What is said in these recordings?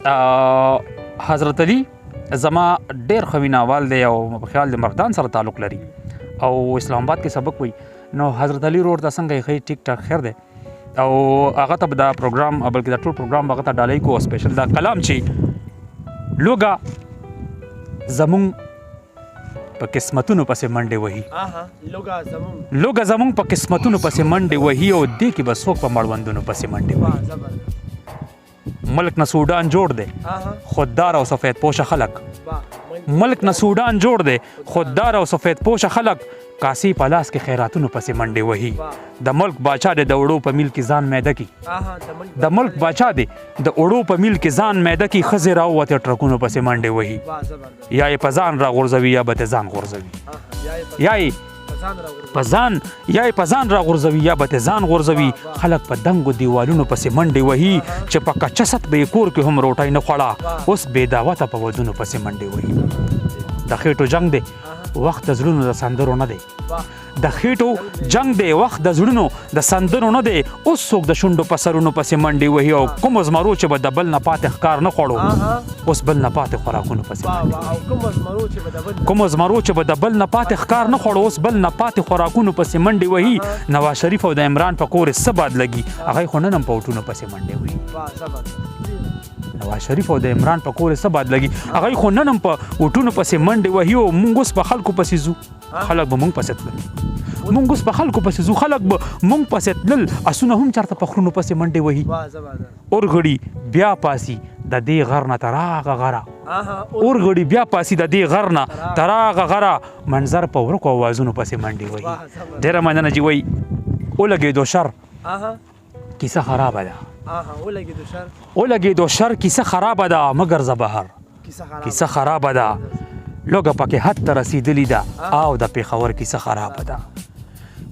حضرت علي زما ډېر ښه ویناوال دی او په خیال د مردان سره تعلق لري او اسلام آباد کې سبق وایي. نو حضرت علي رور ته څنګه یې؟ ښه، ټیک ټاک، خیر دی. او هغه ته به دا پروګرام، بلکې دا ټول پروګرام هغه ته ډالۍ کو، سپیشل دا کلام چې لوګه زمونږ په قسمتونو پسې منډې وهي. لوګه زمونږ په قسمتونو پسې منډې وهي او دې کې به څوک په مړوندونو پسې منډې وهي. ملک نه سودان جوړ دی، خوددار او سفید پوشه خلک. ملک نه سودان جوړ دی، خوددار او سفید پوشه خلک کاسي په لاس کې خیراتونو پسې منډې وهي. د ملک باچا دی د اوړو په میل کې ځان میده کی، د ملک باچا دی د اوړو په میل کې ځان میده کی، ښځې راووتې ټرکونو پسې منډې وهي. یا یې په ځان راغورځوي یا به ته ځان غورځوي، یا یې په ځان، یا یې په ځان راغورځوي یا به ته ځان غورځوي. خلک په دنګو دیوالونو پسې منډې وهي چې په کچه ست به یې کور کې هم روټۍ نه خوړه، اوس بې دعوته په ودونو پسې منډې وهي. د خېټو جنګ دی، وخت د زړونو د سندرو نه دی. د خېټو جنګ دی، وخت د زړونو د سندرو نه دی، اوس څوک د شونډو په سرونو پسې منډې وهي. او کوم زمرو چې به د بل نه پاتې ښکار نه خوړو، اوس بل نه پاتې خوراکونو پسې منډې وهي. کوم زمرو چې به د بل نه پاتې ښکار نه خوړو، اوس بل نه پاتې خوراکونو پسې منډې وهي. نواز شریف او د عمران په کور یې څه باد لګي، هغه خو نن هم په وټونو پسې منډې وهي. نواز شریف او د عمران په کور یې څه باد لګي، هغه خو نن هم په وټونو پسې منډې وهي. او موږ اوس په خلکو پسې ځو، خلک به موږ پسې تلل. موږ اوس په خلکو پسې ځو، خلک به موږ پسې تلل. اسونه هم چرته په خرونو پسې منډې وهي. اورغړي بیا پاسي د دې غر نه تر هغه غره، اورغړي بیا پاسي د دې غر نه تر هغه غره، منظر په ورکو اوازونو پسې منډې وهي. ډېره مننه جي. وایي ولګېدو شر، کیسه خرابه ده. ولګېدو شر، کیسه خرابه ده، مه ګرځه بهر، کیسه خرابه ده. لوګه پکې حد ته رسېدلې ده او د پېښور کیسه خرابه ده.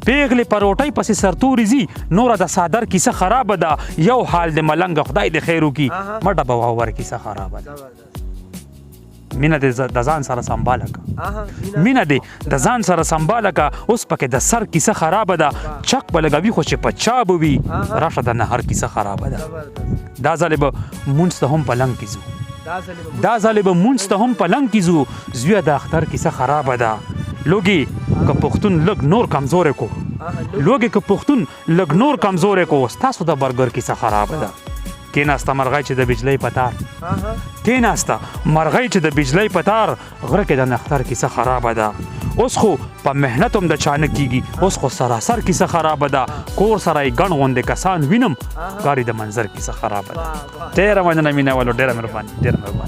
پیغلې په روټۍ پسې سرتوري ځي، نوره د څادر کیسه خرابه ده. یو حال د ملنګ، خدای دې خیر وکړي، مه ډبوه ور، کیسه خرابه ده. مینه دې د ځان سره سمباله که، مینه دې د ځان سره سمباله که، اوس پکې د سر کیسه خرابه ده. چک به لګوي خو چې په چا به وي، راشه د نهر کیسه خرابه ده. دا ځلې به مونځ ته هم په لنګ کې ځو، دا ځلې به مونځ ته هم په لنګ کې ځو، زویه د اختر کیسه خرابه ده. لوګي که پښتون لږ نور کمزوری کو، لوګي که پښتون لږ نور کمزوری کو، ستاسو د برګر کیسه خرابه ده. کېناسته مرغۍ چې د بجلۍ په تار، کېناسته مرغۍ چې د بجلۍ په تار، غره کې د نختر کیسه خرابه ده. اوس خو په محنت هم د چا نه کېږي، اوس خو سراسر کیسه خرابه ده. کور سره یې ګڼ غوندې کسان وینم، ښکاري د منظر کیسه خرابه ده. ډېره مننه مینه والو، ډېره مهرباني، ډېره مهرباني.